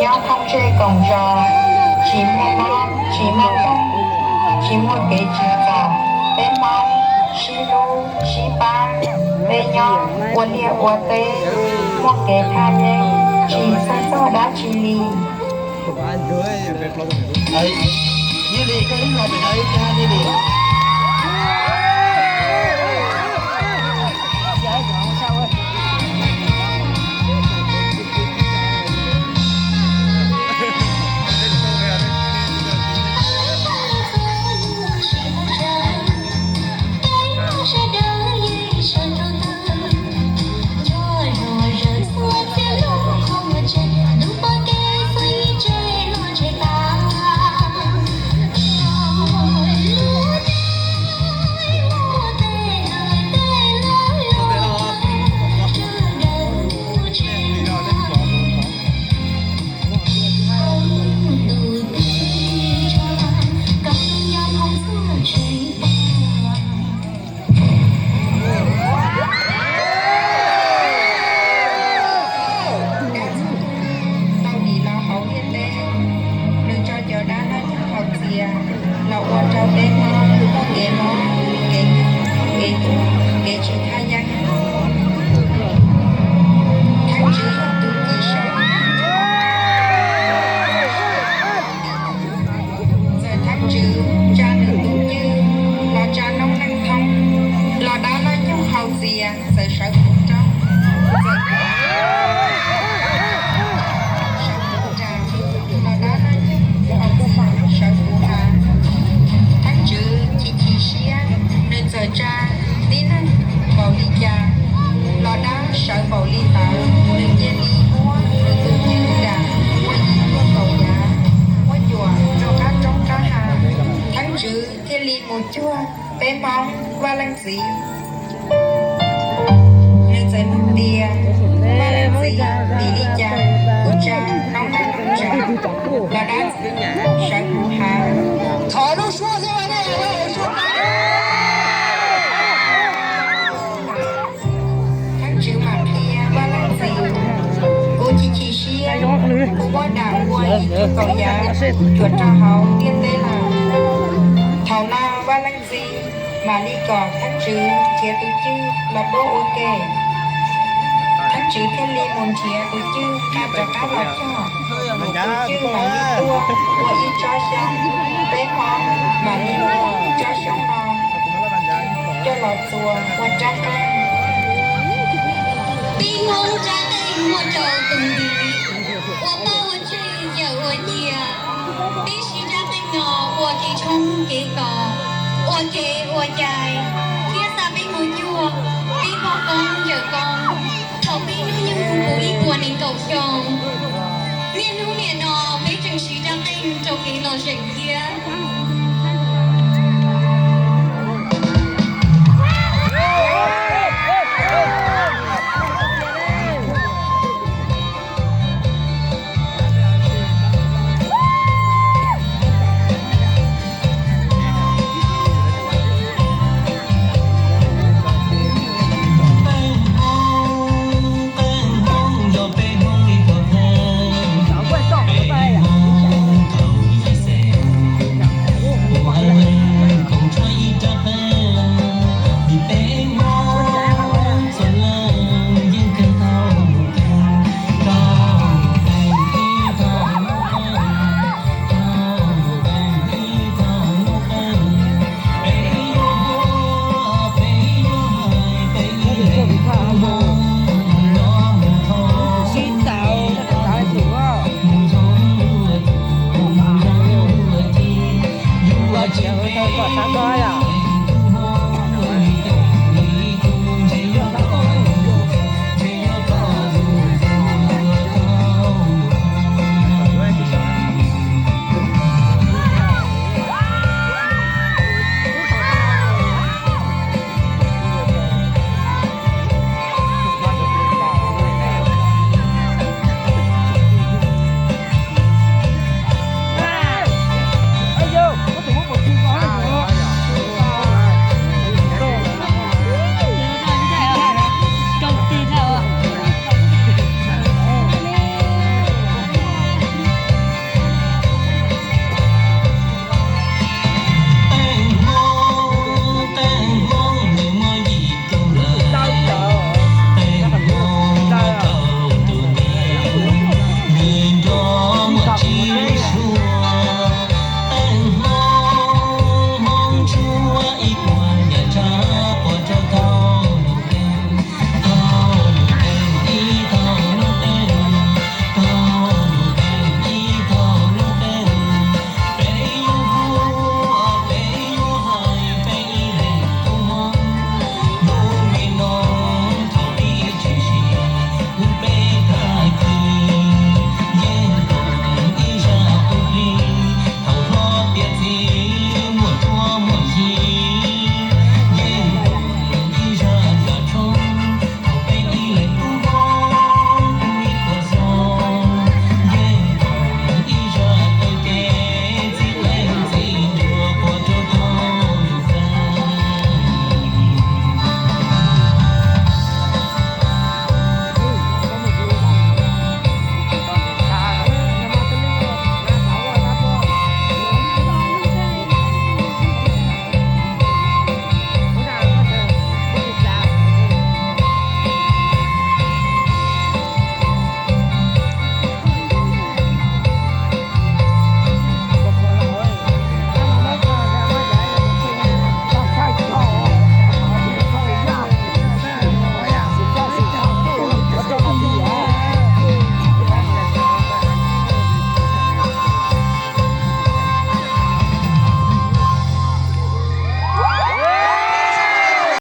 Nyob thoob ntsej koom zos, tsis muaj mob tsis muaj nkeeg, tsis muaj kev tsim txom, peb Hmoob sib hlub sib pab, peb nyob ua liaj ua teb, muaj kev thaj yeeb, tsis txhawj txog dab tsi li. Tau dim los hauv ntiaj teb, nws tso cov dab laug nyoog haus txias los ua rau peb Hmoob muaj kev mob, kev nkeeg, kev tuag, kev tsis thaj yeeb. Thawj Tswv yog tus ci sawv, txawm Thawj Tswv tsa nws tus cwj los tsa noob neej thoob, los dab laug nyoog haus txias txawm sawv puv roob, sawv puv nras, los dab laug nyoog haus txias sawv puv hav. Thawj Tswv chim chim siab, nws txawm tsa tib neeg npaum li cas los dab sawv npaum li ntawd, nws cia li muab nws tus cwj nram ua yim ua kaum yav, muab cuam rau qab roob qab hav. Thawj Tswv thiaj li mus cuag peb Hmoob Vaj Leej Txiv. Nws txawm nug tias, Vaj Leej Txiv, vim li cas kuv tsa noob neej noob tsav los dab sawv puv hav? Thov lub suab thiab. Thawj Tswv mam qhia, Vaj Leej Txiv, kuv chim chim siab, kuv muab nram ua yim ua kaum yav cuam rau hauv ntiaj teb lawm. Thaum no Vaj Leej Txiv mam li kom Thawj Tswv nrhiav tus cwj los duab ua ke. Thawj Tswv thiaj li mus nrhiav tus cwj qab rov qab los cog. Tus cwj mam li tuaj ua ib tsob xyoob, peb Hmoob mam li muab tsob xyoob no coj los txuas ua rab qeej. Peb Hmoob rab qeej muaj rau tus ntiv, ua paj ua tseg yawm ua cia. Peb siv rab qeej no ua kev tshoob kev kos, ua kev ua cai, thiab xa peb mus cuag peb pog koob yawm koob thaum peb hnub nyoog puv ib puas nees nkaum xyoo. Niaj hnub nim no peb tseem siv rab qeej rau kev lom zem thiab.